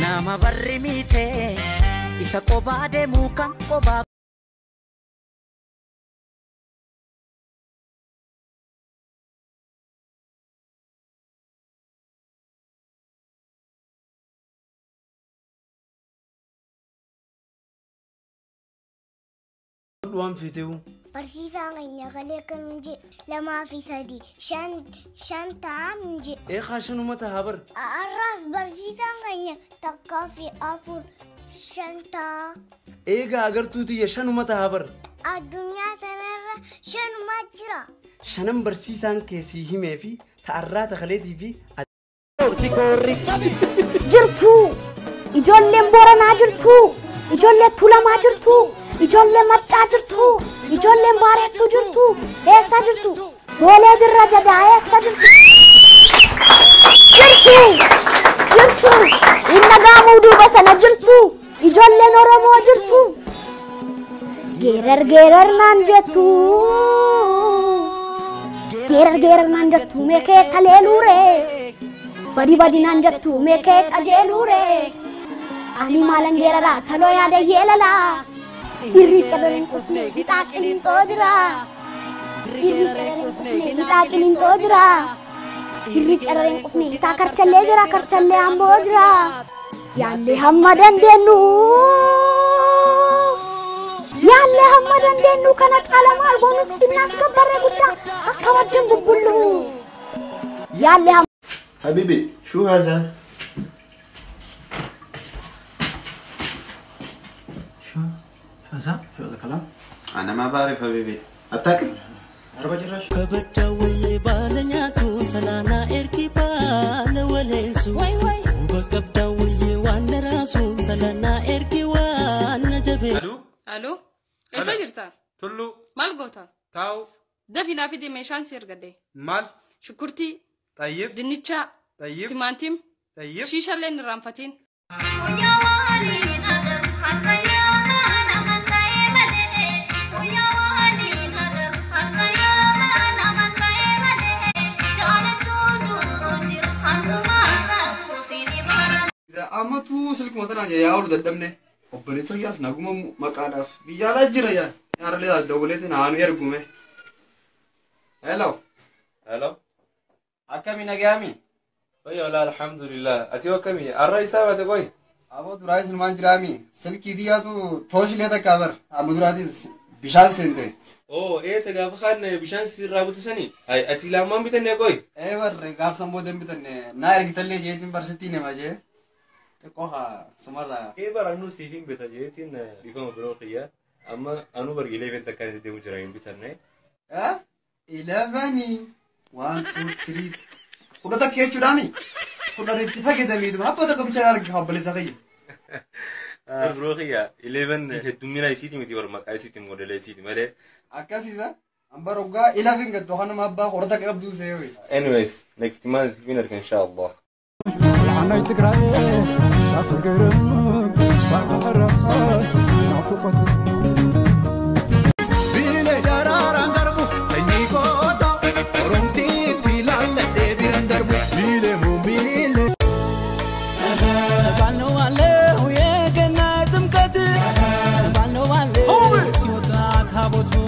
Nama barri miite isa qobaa deemuu kan qobaa. Waan feeteewu. Barsiisaan keenya kalee kan nuun 2 fi 3 5 5 ta'an nuun jedhe. Eegaa shanuma ta'a bar. Har'as barsiisaan keenya 1 fi 4 5 ta'a. Eegaa agartuu tiyya shanuma ta'a bar. Addunyaa tanarra shanuma jira. Shanan barsiisaan keessii himee fi ta'arraa takaleetii fi. Jirtu ijoolleen Booranaa jirtu ijoollee Tuulamaa jirtu. Ijoollee Maccaa jirtu, ijoolleen Baareettuu jirtu, eessa jirtu? Boolee Dirra Jadaa eessa jirtu? Jirtu, jirtu, inni gaamuu duuba sana jirtu, ijoolleen Oromoo jirtu. Geerar geerar naan jettu, geerar geerar naan jettu meekee kaleeluure, badi badi naan jettu meekee qajeeluure. Ani maalan geeraraa taloo yaada yeelalaa. Irri carreen qufne hidhaa qilintoo jira. Irri carreen qufne hidhaa qilintoo jira. Irri carreen qufne hidhaa karchallee jira karchallee amboo jira. Yaallee hamma dandeenyu. Yaallee hamma dandeenyu kana caala maal goonuuf sinnaas gabbarree guddaa akka wajjin bubbullu. Yaallee hamma. Habibi, شو هذا؟ شو؟ هذا؟ شو هذا كلام؟ أنا ما بعرف حبيبي، أتاكل؟ أربع جراش. ألو ألو إيش جرتا؟ تلو مال قوتا؟ تاو دفي نافي دي ميشان سير قدي مال شكرتي طيب دنيتشا طيب تمانتيم طيب شيشة لين رامفتين Amatu silkuma tanaan yaa ol dadhabne obboleessa kiyyaas naguma maqaadhaaf biyya alaa jira yaa yaarlee dawwaleetiin haanu ergume. Hello. Hello. Akkami nagaami? Wayya walaa alhamdulillah. Ati akkami? Arra isaa baate qoy? Aboo duraayis numaan jiraami. Silkii xiyyaatu tooshilee takka bar. Amma duraatis bishaan seente. Oo eeta gaafa kaan bishaan sirraa butusanii? Ay ati lamaan bitanne qoy? Ee barre gaafsan booda hin bitanne naa ergitallee jeetiin barsittii nama jee. Qoha sumarra. Ee bara anu siifin bita jeetiin dhiifama biroo xiyyaa. Amma anu bargilee benta akkaan itti deemu jira hin bitanne. Eh? 11 1 2 3 kudha takka jechuudhaami. Kudha itti fayyadamiitu abba tokko bishaan arga obboleessa kiyya. Biroo xiyyaa 11 heddummina isiiti miti bar maqaa isiiti moodela isiiti malee. Akkasiisa. Amma roggaa 11 gattu kanuma abbaa kudha takka qabduu seewe. Anyways next month siifin arga inshallah. عناي تقرأي سافر قرم سافر حرام نافقته بيلي دراران دربو سني كوتا ورمتي تلال دبيران دربو بيلي مو بيلي بالو عليه ويا جنات مكتر بالو عليه سيوتا تابوتو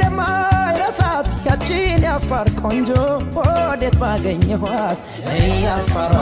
ለማይረሳት ያቺን ያፋር ቆንጆ ወዴት ባገኘኋት ያፋሯ